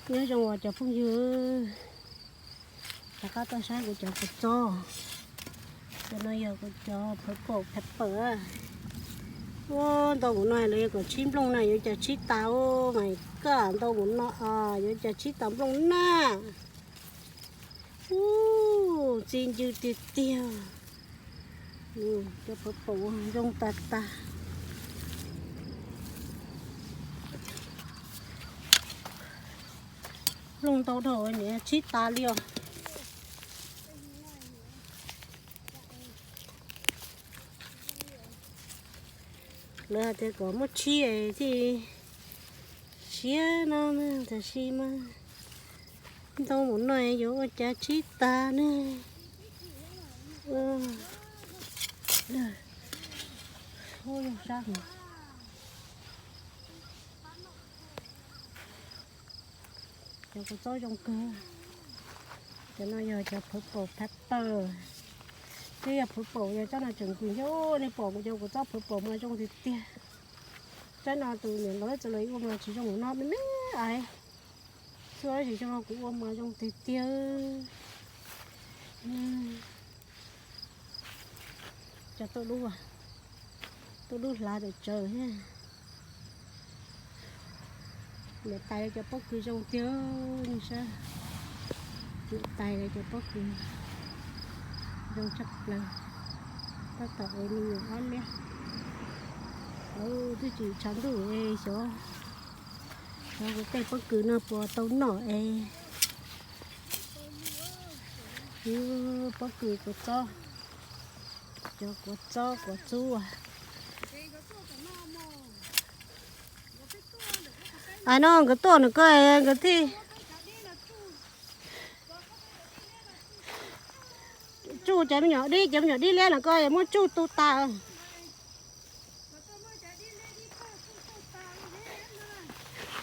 Nyob zoo os cov phooj ywg, rov qab tuaj saib kuv cov kua txob. Cov no yog kuv cov purple pepper. Ua ntau mus no lawv yuav kom tshib nplooj na, yuav cas tshib tas, mas kaj ntau mus no yuav cas tshib tas nplooj na. Ub, txi ncw tiag tiag. Cov purple zoo tas tas. Nplooj ntau dhau niam tshib tas li os. Lawv hais tias kom muab tshib thiaj siav no, tab sis mas ntau mus no yuav ua cas tshib tas ne. Cov kua txob zoo kawg. Cov no yog cov purple pepper. Twb yog purple yog tsob no tseem kws nyob, nej pom kuv cov kua txob purple mas zoo tiag tiag. Tsob no tus niam laus txawm los ua mas tsis zoo no me me es. Txhua tsis zoo, kuv ua mas zoo tiag tiag. Cov tuaj dub, tuaj dub hlav tawm tsawv thiab. Niam tais cov pob kws zoo tiag, nej saib. Niam tais cov pob kws zoo tshaj plaws. Tab tom ev me nyuam ob liab. Lawv twb tsis tshav ntuj es xyov, xyov kuv tej pob kws no puas tau noj es. Pob kws kua txob, cov kua txob kua txub. Ai no nkawd tuaj nws ko nkawd thiaj tsuj cov me nyuam dib, cov me nyuam dib liab no ko muab tsuj tu tas.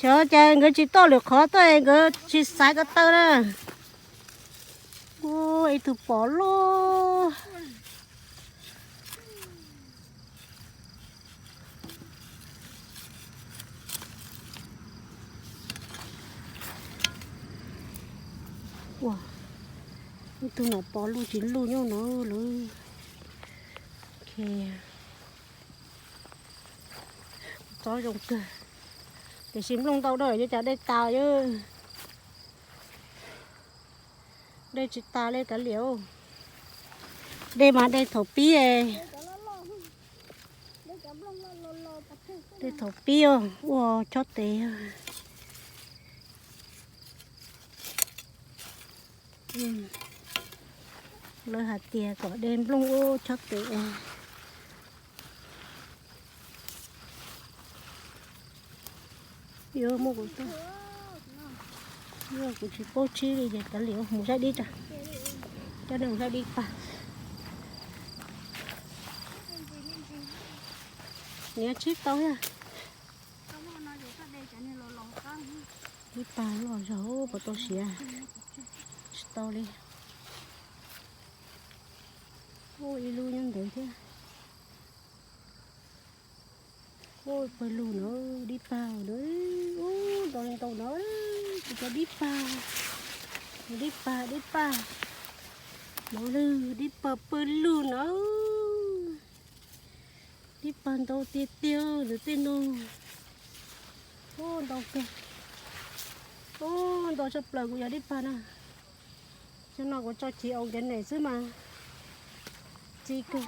Cov ces nkawd tsis tuaj lwm qhov tuaj nkawd tsis xaiv ko taw na. Ua ib tug pom loj. Ua ib tug no pom luj tsis luj nyob no lawm. Tsob zoo kawg, tiam sis nplooj ntau dab yuav cas dej tas. Dej tsis tas li kav liam. Dej mas dej thaum pib. Dej thaum pib ua chob tes. Lawv hais tias kom de nplooj ua chob tes. Yuav muab kuv tuaj, yuav kuv tsis paub tshib li ces kav liam mus saib dib tso. Coj nej mus saib dib pag. Niam tshib tau thiab. Dib pag loj zog puas tau siav. Tsis tau li. Ua ib lub nyob ntev thiab. Ua pawg lug no, dib pag no, ua ntau li ntau no, kuv cov dib pag, dib pag, dib pag, no lwm dib pag pawg lug no. Dib pag ntau tiag tiag ntawm tej no. Ua ntau kawg. Ua ntau tshaj plaws kuv cov dib pag na. Cov no kuv tso chiv organic xwb mas txi kawg.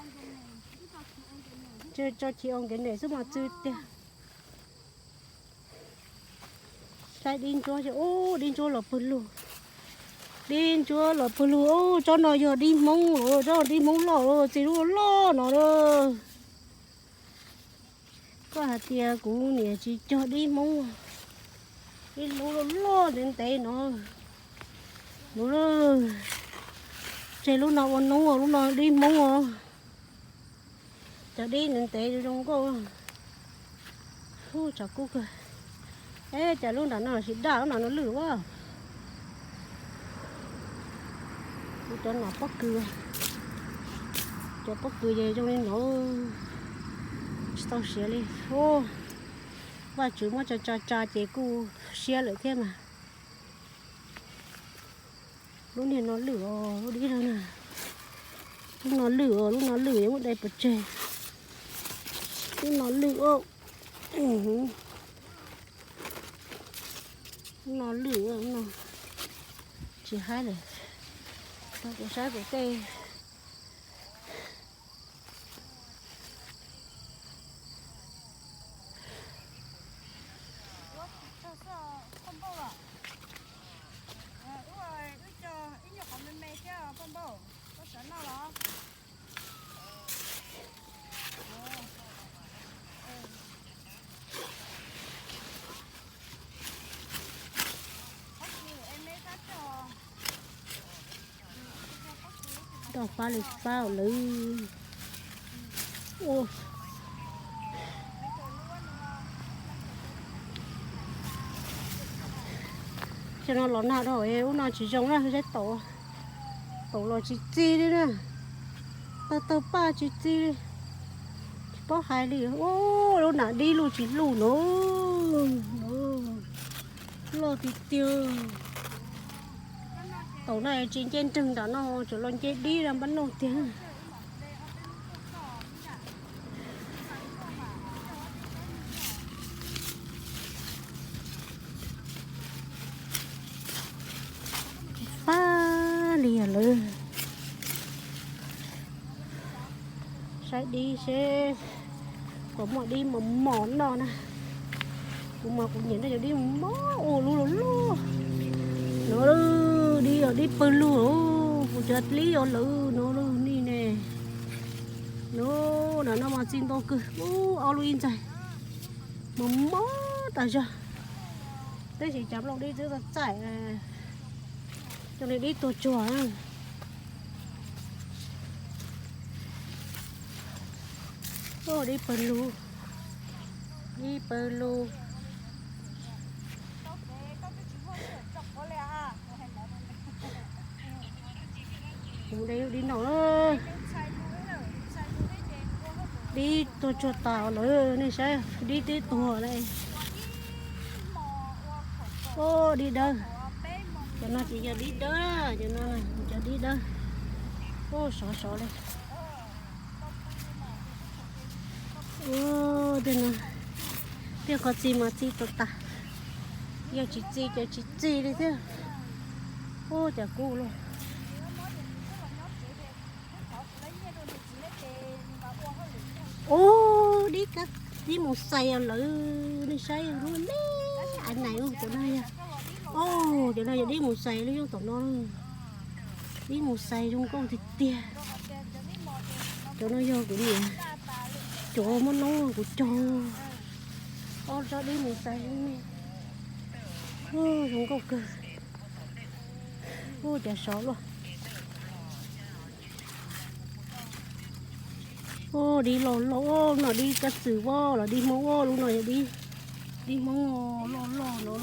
Tso chiv organic xwb mas txi tiag. Saib dib ntsuab, ub, dib ntsuab los pawg lug. Dib ntsuab los pawg lug, ub, tsob no yog dib Hmoob los, tsob dib Hmoob loj los, txi lub loj no lawm. Koj hais tias kuv niam tsis cog dib Hmoob, dib lub loj loj ntev ntev no. Lub, tseg lub no ua noob, lub no dib Hmoob os. Cov dib ntev ntev zoo nkauj. Ub, tshav kub kawg. Eb, cas lub nram no tsis daj, lub nram no lwj ua. Kuv cov nom pob kws, cov pob kws ces zoo li no, tsis tau siav li. Ub, Vajtswv muab tsa tsa tsa ces kuj siab lawm thiab mas. Lub niag no lwj os, lub dib no na. Lub no lwj os, lub no lwj, yuav muab dai pov tseg. Lub no lwj os. Lub no lwj, lub no tsis haib lawm. Rau kuv saib kuv tej. Roj pab li pab lawm. Ua, cov no los nag dhau, ub no tsis zoo na, saib taum, taum los tsis txi li na. Tawg tawg paj tsis txi li. Tsis paub hais li. Ua, lub nam dib luj tsis luj no. Loj tiag tiag. Taum no tsis nce nrwg nram no, tsuas los nce dib npab noj tiag. Pab li lawm. Saib dib seb puas muaj dib mos mos noj na. Kuv mas kuv nyiam noj cov dib mos mos ua lub loj loj. No dib os, dib pawg lug, kuv cov dib os lawm no, nej ne. No, no mas txi ntau kawg, ub, ob lub ib ntxaig, mos mos tas zog. Tab sis cov nplooj dib twb txaij txaij, cov li dib tuag tsuag. Ub, dib pawg lug, dib pawg lug. Kuv de dib noj na. Dib tuag tsuag tas lawm, nej saib, dib twb tuag li. Ub, dib dawb. Cov no ces yog dib dawb, cov no cov dib dawb. Ub, sov sov li. Ub, tej no, tej qhov txi mas txi tag tag, yog tsis txi ces tsis txi li thiab. Ub, cas kub luaj. Ub, dib kab, dib mus xais lawm, nej saib lub me av nais ub, cov no yog, ub, cov no yog dib mus xais lub yooj tom no. Dib mus xais zoo nkauj tiag tiag. Cov no yog kuv niam cov muab noob kuv cog. Ob tsob dib mus xais zoo nkauj kawg. Ub, cas sov luaj. Ub, dib loj loj, lub no dib kab xwm ua los dib Hmoob ua, lub no yog dib, dib Hmoob loj loj no.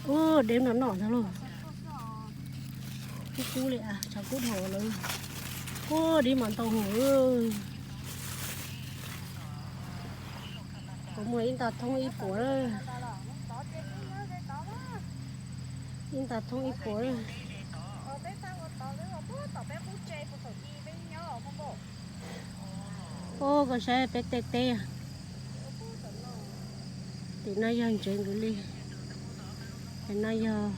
Ub, deb no noj ntag lauj. Kub kub li, tshav kub dhau lawm. Ub, dib mas ntau heev. Kuv muag ib nta thoob ib puas. Ib nta thoob ib puas. Ub, koj saib peb tej teb. Tim no yog ntsev nkaus li. Tim no yog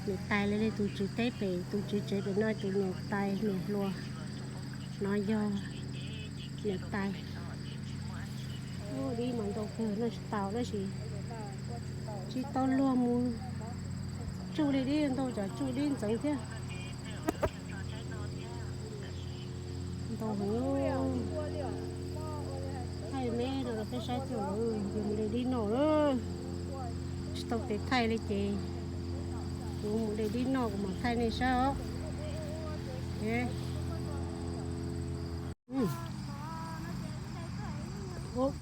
niam tais li, tus tswv teb pem, tus tswv tsev pem no tus niam tais niam hluas. No yog niam tais. Ub, dib mas ntau kawg, noj tsis tau tab sis tsis tau luag mus tsuj li dib ntau, tsam tsuj dib ntxeev thiab. Ntau heev. Thaij me no rau peb saib thiab, yuav mus de dib noj lawm. Tsis tau kev thaij li ces kuv mus de dib noj kuv mam thaij nej saib os.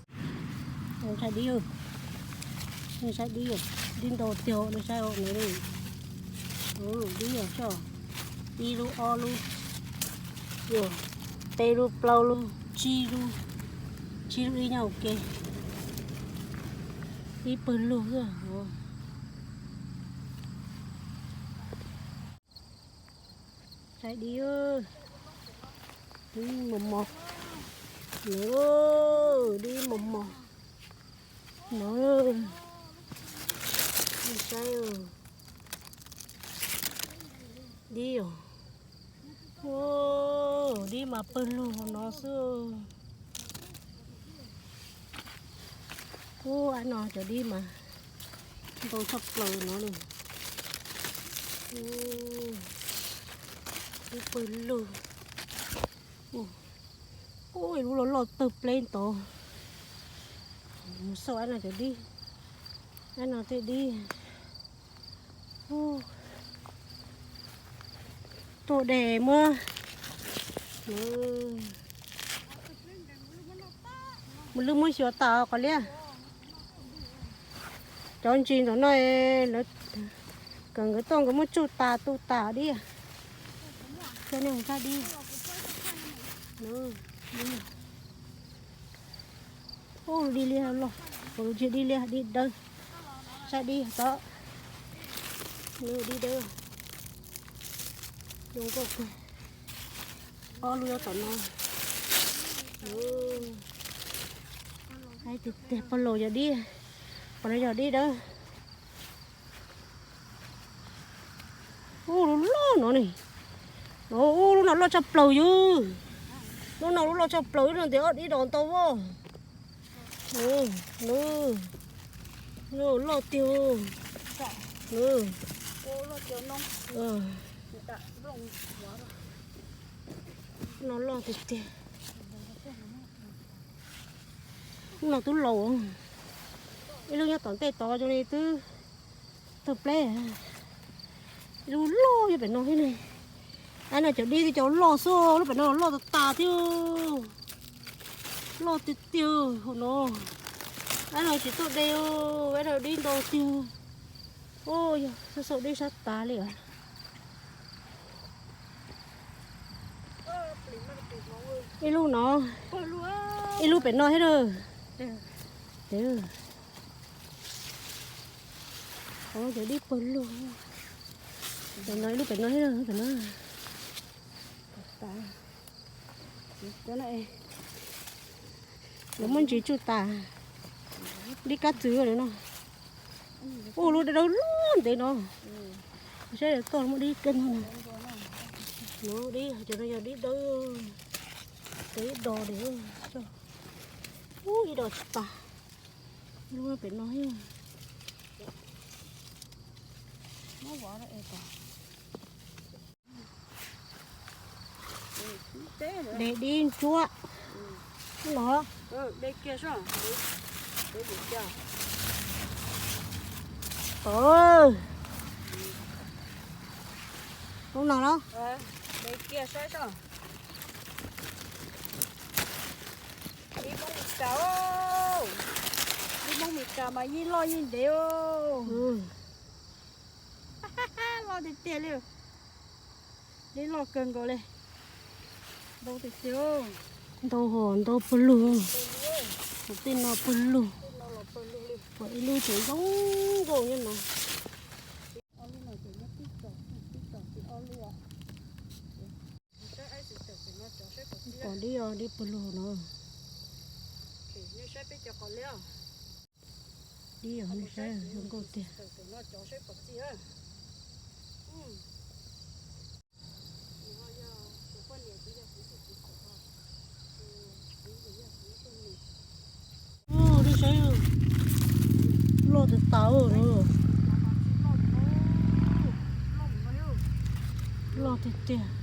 Ntshai dib, nej saib dib, dib ntau tiag, nej saib os. Dib yog tso, ib lub ob lub, peb lub plaub lub, Tsib lub, tsib lub dib nyob ua ke. Dib pawg lug xwb. Saib dib, dib mos mos. Dib mos mos no. Saib dib os. Dib mas pawg lug no xwb. Ub, ab no cov dib mas ntau tshaj plaws no li. Dib pawg lug. Ub, lub loj loj tawg pleb ntawd. Mus xauj ab no cov dib. Ab no tej dib. Tuaj de muab, mus lwj muab xyuas tas qhov liab. Cov ntsis ntawm no lawv, nkawd tuaj nkawd muab tsuj tas tu tas dib. Coj nej mus saib dib. Ub, dib liab loj, dib liab dib dawb. Saib dib tod, dib dawb. Zoo nkauj kawg. Ob lub nyob tom no. Tiag tiag, pog laus yog dib, pog no yog dib dawb. Ub, lub loj no ne. Ub, lub no loj tshaj plaws yog. Lub no lub loj tshaj plaws, lub no ntev ob dib dos ntau voj. Loj tiag. No loj tiag tiag. Lub no twb laus. Ib lub nyob tom ntej tod zoo li twb tawg pleb. Ib lub loj nyob pem no thiab ne. Ab no cov dib twb cov loj xwb, lub pem no loj tas tas thiab. Loj tiag tiag hauv no. Ab no tsis tuaj de, ab no dib ntau tiag. Ub, yog xauj xauj dib sab tas li os. Ib lub no, ib lub pem no thiab na. Cov dib pawg lug. Pem no ib lub pem no thiab na, pem no. Lawv muab ntsis tsuj tas. Dib kab txwv lawm no. Ub, lub dawb dawb loj ntev no. Saib tuaj muab dib kab no. Lub dib, cov no yog dib dawb. Cov dib dos li. Ub, ib dos tsis tas. Lub pem no thiab. De dib ntsuab no. Lub no los. Dib Hmoob Mes Kas, dib Hmoob Mes Kas mas yeej loj yeej ntev. Loj tiag tiag li. Dib loj kawg nkaus li. Ntau tiag tiag. Ntau hos ntau pawg lug. Tej no pawg lug. Pom ib lub tseem zoo nkauj nyob no. Pom dib os, dib pawg lug no. Dib os, nej saib zoo nkauj tiag. Ub, nej saib, loj tas tas. Loj tiag tiag.